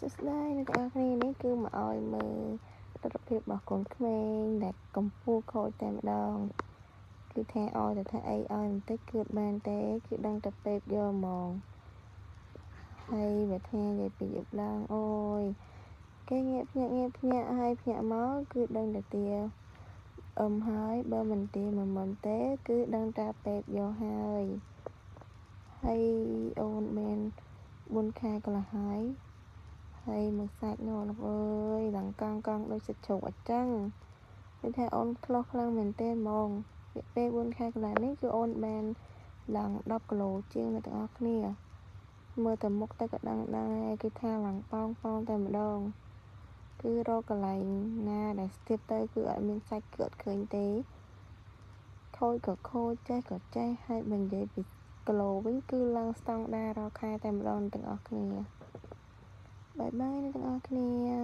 សួស្តីអ្នកទាំងអស់គ្នានេះគឺមកឲ្យមើលទស្សនភាពរបស់កូនក្មេងដែលកំពូលខូចតែម្ដងគឺថាឲ្យតែថាអីឲ្យបន្តិចគឺបានទេគឺដឹងតែពេបយកហ្មងហើយបើថានិយាយពីយប់ឡើងអូយគេងាកភ្ញាក់ងាកភ្ញាក់ហើយភ្ញាក់មកគឺដឹងតែទាអឹមហើយបើមិនទាមិនមិនទេគឺដឹងតែពេបយកហើយហើយអូនមាន4ខែកន្លះហើយហើយមកសាច់នោះលោកអើយឡើងកង់កង់ដូចសាច់ជ្រូកអញ្ចឹងគឺថាអូនឆ្លោះខ្លាំងមែនទែនហ្មងរយៈពេល4ខែកន្លះនេះគឺអូនបានឡើង10គីឡូជាងអ្នកទាំងអស់គ្នាមើលតែមុខទៅក៏ដឹងដែរគឺថាឡើងប៉ោងប៉ោងតែម្ដងគឺរកកន្លែងណាដែលស្ទាបទៅគឺអត់មានសាច់គឺអត់ឃើញទេខូចក៏ខូចចេះក៏ចេះហើយបើនិយាយពីគីឡូវិញគឺឡើងស្តង់ដាររាល់ខែតែម្ដងទាំងអស់គ្នាbye bye អ្នកទាំងអស់គ្នា។